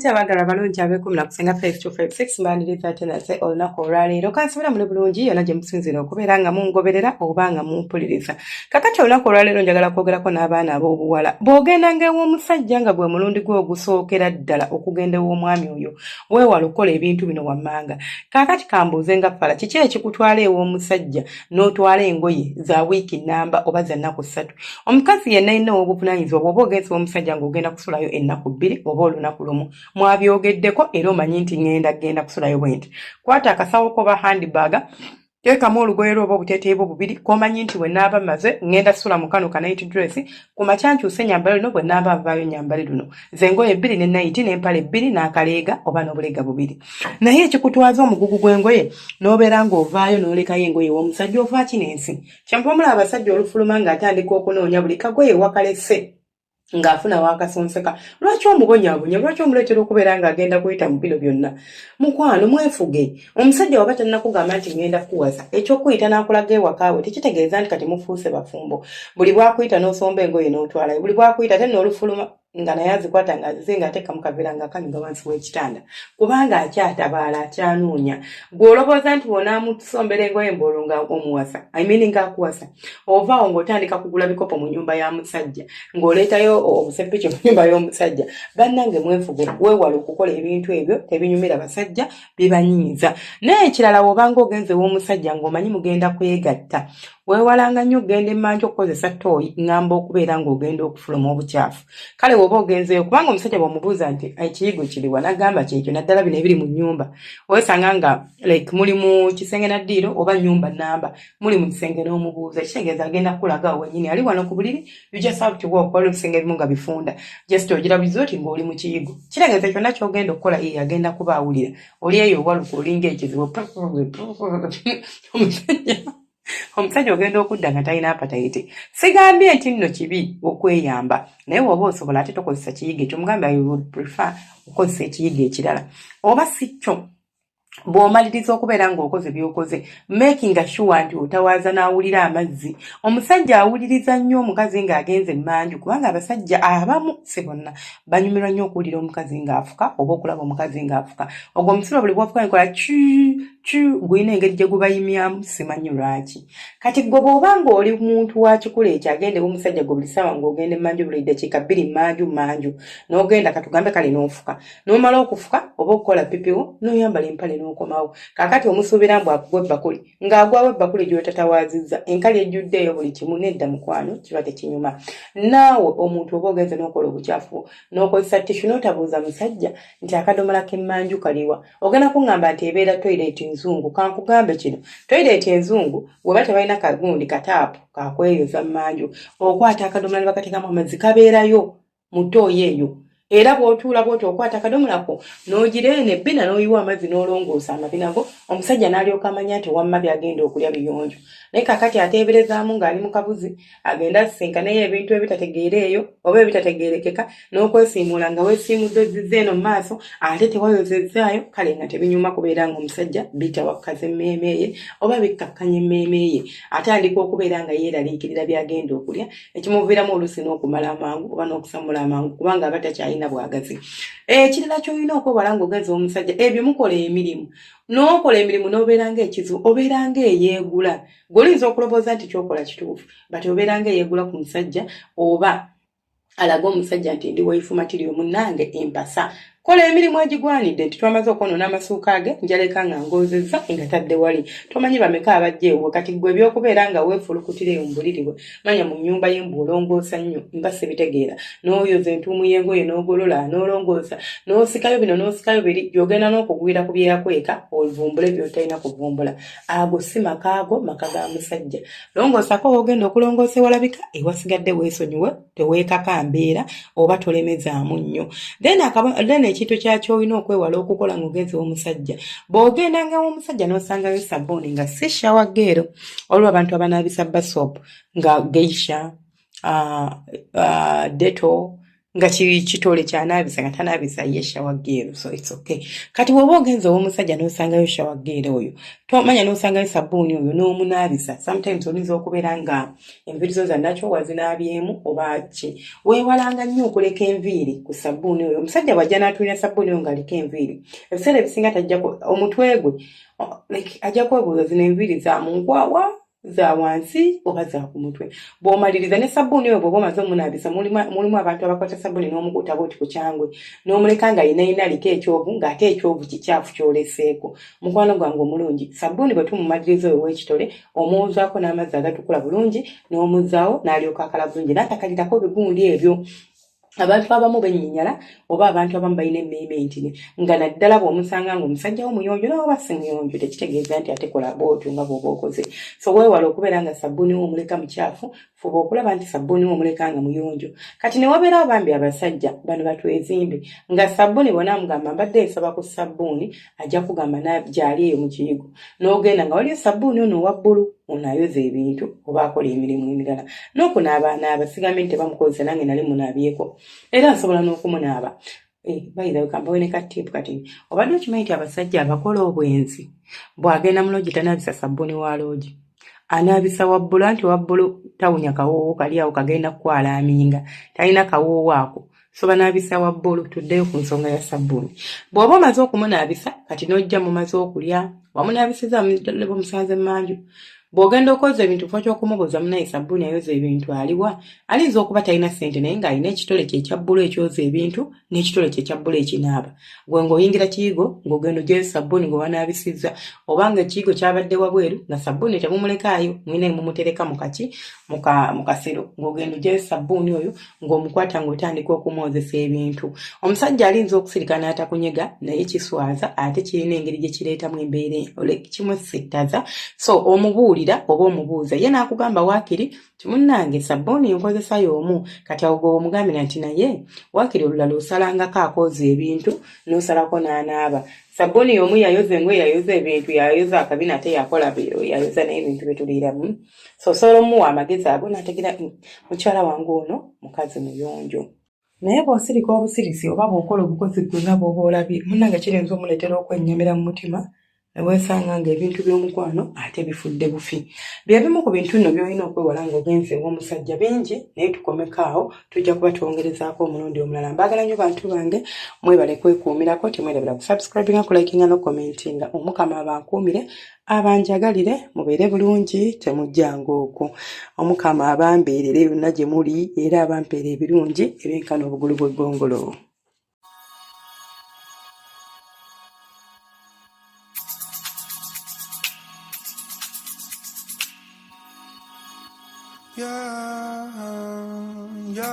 Mutya abaagala abalungi ab'ekumi na kusenga 5256? Mbaniriza ate nate olunaku olwaleero. Kansubira muli bulungi yonna gye musinziira okubeera nga mungoberera oba nga mumpuliriza. Kakati olunaku olwaleero njagala kwogerako n'abaana ab'obuwala. Bw'ogendanga ew'omusajja nga gwe mulundi gwe ogusookera ddala okugenda ew'omwami oyo, weewala okukola ebintu bino wammanga. Kaakati kambuuze nga ffala, kiki ekikutwala ew'omusajja n'otwala engoye za wiiki nnamba oba za nnaku 3? Omukazi yenna yenna ow'obuvunaanyizibwa, bw'oba ogenze ew'omusajja ng'ogenda kusulayo ennaku 2 oba olunaku lumu, mwabyogeddeko era omanyi nti ŋŋenda genda kusulayo bwe nti, kwata akasawo ko oba handbag, teekamu olugoye lwo oba obuteeteeyi bwo bubiri k'omanyi nti bwe naaba mmaze ŋŋenda sula mu kano ka night dress, ku makya nkyuse nyambale luno, bwe naaba nvaayo nyambale luno, ze engoye bbiri ne night n'empale bbiri n'akaleega oba n'obuleega bubiri. Naye ekikutwaza omugugu gw'engoye n'obeera ng'ovaayo n'olekayo engoye ew'omusajja, ovaaki n'ensi? Kyenva omulaba abasajja olufuluma ng'atandika okunoonya buli kagoye wakalese ng'afuna wakasonseka. Lwaki omubonyaabonya? Lwaki omuleetera okubeera ng'agenda kuyita mu bino byonna? Mukwano, mwefuge. Omusajja waba tannakugamba nti ŋŋenda kukuwasa, ekyokuyita n'akulaga ewaka we tekitegeeza nti kati mufuuse bafumbo. Buli bwakuyita n'osomba engoye n'otwalayo, buli bwakuyita ate n'olufuluma nga naye azikwata ng'azize ng'ateeka mu kaveera ng'akanyuga wansi w'ekitanda, kubanga akyatabaala, akyanoonya. Gwe olowooza nti bw'onaamusombera engoye mbu nga omuwasa, I mean ng'akuwasa, ovaawo ng'otandika kugula bikopo mu nnyumba ya musajja, ng'oleetayo obusepiki mu nnyumba y'omusajja. Bannange, mwefuge, weewale okukola ebintu ebyo, tebinyumira basajja, bibanyiiza. Naye ekirala, bw'obanga ogenze ew'omusajja ng'omanyi mugenda kwegatta, weewalanga nnyo okugenda emmanju okukozesa ttooyi, ŋŋamba okubeera ng'ogenda okufuluma obukyafu. Kale bw'oba ogenzeeyo, kubanga omusajja bw'omubuuza nti ekiyigo kiriwa, n'agamba kyekyo, naddala bino ebiri mu nnyumba, weesanga nga like muli mu kisenge na ddiiro oba nnyumba nnamba, muli mu kisenge n'omubuuza, kitegeeza agenda kukulaga awo wennyini ali wano ku buliri. You just have to walk. Waliwo ebisenge ebimu nga bifunda, just ogira buzi oti ng'oli mu kiyigo, kitegeeza kyonna ky'ogenda okukola ye agenda kuba awulira. Oli eyo owaluka olinga ekizibu. Omusajja ogenda okudda nga talina appetite. Sigambye nti nno kibi okweyamba, naye woba osobola ate tokozesa kiyigo ekyo. Mugambe, "I would prefer okukozesa ekiyigo ekirala." Oba si kyo, bw'omaliriza okubeera ng'okoze by'okoze, making sure nti otawaaza n'awulira amazzi. Omusajja awuliriza nnyo omukazi ng'agenze emmanju, kubanga abasajja abamu, si bonna, banyumirwa nnyo okuwulira omukazi ng'afuka oba okulaba omukazi ng'afuka. Ogwo omusiba buli bwafuka nkola ki ki, gulina engeri gye gubayimyamu, simanyi lwaki. Kati gwe bw'oba ng'oli muntu wa kikula ekyo, agende omusajja gwe buli ssaawa ng'ogenda emmanju, buli ddakiika 2 mmanju mmanju n'ogenda, katugambe kale n'ofuka, n'omala okufuka oba okukola pipiwo, n'oyambala empale n'okomawo. Kaakati omusuubira mbu akugwa ebbakuli, ng'agwawo ebbakuli gy'otatawaazizza, enkali ejjuddeeyo buli kimu. Nedda mukwano, kiba tekinyuma. Naawe omuntu oba ogenze n'okola obukyafu n'okozesa tissue, n'otabuuza musajja nti akadomola k'emmanju kaliwa, ogenda kuŋŋamba nti ebeera toilet nzungu. Kankugambe kino, toilet enzungu bweba tebalina kagundi kataapu kakweyoza mmanju, okwata akadomola ne bakateekamu amazzi, kabeerayo mu ttooyi eyo. Era bw'otuula bw'oti, okwata akadomolako n'ogira eno ebbina n'oyiwa amazzi n'olongoosa amabina go, omusajja n'alyoka amanya nti wamma byagenda okulya biyonjo. Naye kakati ateeberezaamu ng'ali mu kabuzi, agenda asisinkaneyo ebintu ebitategeera eyo oba ebitategeerekeka, n'okwesiimuula nga weesiimudde ozizza eno mu maaso ate tewayozezzaayo. Kale nga tebinyuma kubeera nga omusajja bitawakkaza emmeeme ye oba bikkakkanya emmeeme ye, atandika okubeera nga yeeraliikirira byagenda okulya, ekimuviiramu oluusi n'okumala amangu oba n'okusamula amangu, kubanga aba takyalina bwagazi. Ekirala ky'olina okwewala ng'ogenza omusajja, ebyo mukola emirimu, n'okola emirimu n'obeera ng'ekizibu, obeera ng'eyeegula. Gwe oyinza okulowooza nti kyokola kituufu, but obeera ng'eyeegula ku musajja oba alaga omusajja nti ndi wife material. Munnange, empasa, kola emirimu egigwanidde nti twamaze okwonoona amasuuka ge, njaleka nga ngozezza nga tadde wali. Tomanyi bameka abajja ewuwe. Kati gwe ebyokubeera nga weefulukutira eyo mu buliri bwe, manya mu nnyumba ye, mbu olongoosa nnyo, mba sibitegeera. N'oyoza entuumu y'engoye, n'ogolola, n'olongoosa, n'osikayo bino, n'osikayo biri, gy'ogenda n'okugwira ku byeyakweka, ovumbule by'otalina kuvumbula. Ago si makaago, maka ga musajja. Longoosako woogenda okulongoosa ewalabika, ewasigadde weesonyiwe, teweekaka mbeera oba tolemezaamu nnyo. Then ekintu kyakyolina okwewala okukola ng'ogenze w'omusajja, bw'ogendanga w'omusajja n'osangayo sabbuuni nga si shower gel, olwo abantu abanaabisa bar soap nga Geisha, Dettol. Nga kitole kyanaabisa nga tanaabisa ye shower gel, so it's okay. Kati bw'oba ogenze ow'omusajja n'osangayo shower gel oyo, tomanya n'osangayo sabbuuni oyo n'omunaabisa, sometimes oyinza okubeera nga enviiri zo za nakyo wazinaabyemu oba ki. Weewalanga nnyo okuleka enviiri ku sabbuuni oyo. Omusajja bw'ajja n'atuulira sabbuuni oyo ng'aliko enviiri, ebiseera ebisinga tajja omutwe gwe like ajja kwebuuza zino enviiri za mu nkwawa, za wansi oba za ku mutwe. Bw'omaliriza ne sabbuuni oyo, bw'oba omaze omunaabisa, mulimu abantu abakwata sabbuuni n'omukuuta bwoti ku kyangwe n'omuleka nga yinayina aliko ekyovu, ng'ate ekyovu kikyafu ky'oleseeko. Mukwano gwange omulungi, sabbuuni bwe tumumaliriza oyo w'ekitole, omwozaako n'amazzi agatukula bulungi n'omuzzaawo n'alyoka akala bulungi n'atakalirako bigundi ebyo. Abantu abamu bennyinyala oba abantu abamu balina emmeeme ntini, nga naddala bw'omusanga nga omusajja wo muyonjo nawe oba si muyonjo, tekitegeeza nti ate kola bwotyo nga bw'oba okoze. So weewala okubeera nga sabbuuni wo omuleka mukyafu. Fuba okulaba nti sabbuuni wo omuleka nga muyonjo. Kati ne wabeerawo bambi abasajja bano batwezimbe nga sabbuuni bona amugamba mbadde nsaba ku sabbuuni, ajja kugamba gyali eyo mu kiyigo, n'ogenda nga waliyo sabbuuni ono owa bbulu, ono ayoza ebintu oba akola emirimu emirala n'okunaaba anaaba. Sigambye nti tebamukozesa, nange nali munaabyeko era nsobola n'okumunaaba. Bayira kambawe ne katiipu. Kati obadde okimanyi nti abasajja abakola obwenzi bw'agenda mu loogi tanaabisa sabbuuni wa loogi, anaabisa wa bbulu, anti owa bbulu tawunya kawoowo kali awo kagenda kukwalaaminga, talina kawoowo ako, so banaabisa wa bbulu. Tuddeyo ku nsonga ya sabbuuni. Bw'oba omaze okumunaabisa kati n'ojja mumaze okulya, wamunaabisiza omusanze mmanju, bw'ogenda okwoza ebintu kifo ky'okumubuuza munaye sabbuuni ayoza ebintu aliwa, alinza okuba talina ssente naye ng'alina ekitole kye ekya bbulu ekyoza ebintu n'ekitole kye ekya bbulu ekinaaba. Gwe ng'oyingira kiyigo ng'ogenda ogyayo sabbuuni gwe wanaabisizza, oba nga ekiyigo kyabadde wabweru nga sabbuuni temumulekaayo, mulina mumutereka mu kaki mu kasero, ng'ogenda ogyayo sabbuuni oyo ng'omukwata ng'otandika okumwozesa ebintu. Omusajja alinza okusirika n'atakunyega, naye kiswaza ate kirina engeri gye kireetamu embeera kimusittaza. So omubuulira oba omubuuza, ye n'akugamba waakiri ti munnange sabbuuni nkozesa y'omu. Kati awo gwe omugambira nti naye waakiri olulala osalangako akooza ebintu n'osalako n'anaaba. Sabbuuni y'omu yayoza engoye, yayoza ebintu, yayoza akabina, ate yakola yayoza n'ebintu bye tuliiramu. So osobola omuwa amagezi ago n'ategeera mukyala wange ono mukazi muyonjo. Naye bw'osirika obusirisi oba bw'okola obukozi ggwe nga bw'oba olabye, munnange kiyinza omuleetera okwennyamira mu mutima ne weesanga ng'ebintu by'omukwano ate bifudde bufi. Bye bimu ku bintu nno by'olina okwewala ng'ogenze ew'omusajja. Bingi naye tukomeko awo, tujja kuba twongerezaako omulundi omulala. Mbaagala nnyo bantu bange, mwebale kwekuumirako, temwerabira kusubscribinga, kulikinga n'okukomentinga. Omukama abankuumire, abanjagalire, mubeere bulungi, temujjanga okwo. Omukama abambeerere yonna gye muli era abampeere ebirungi ebyenkana obugulu bw'eggongolo. Yeah, yeah.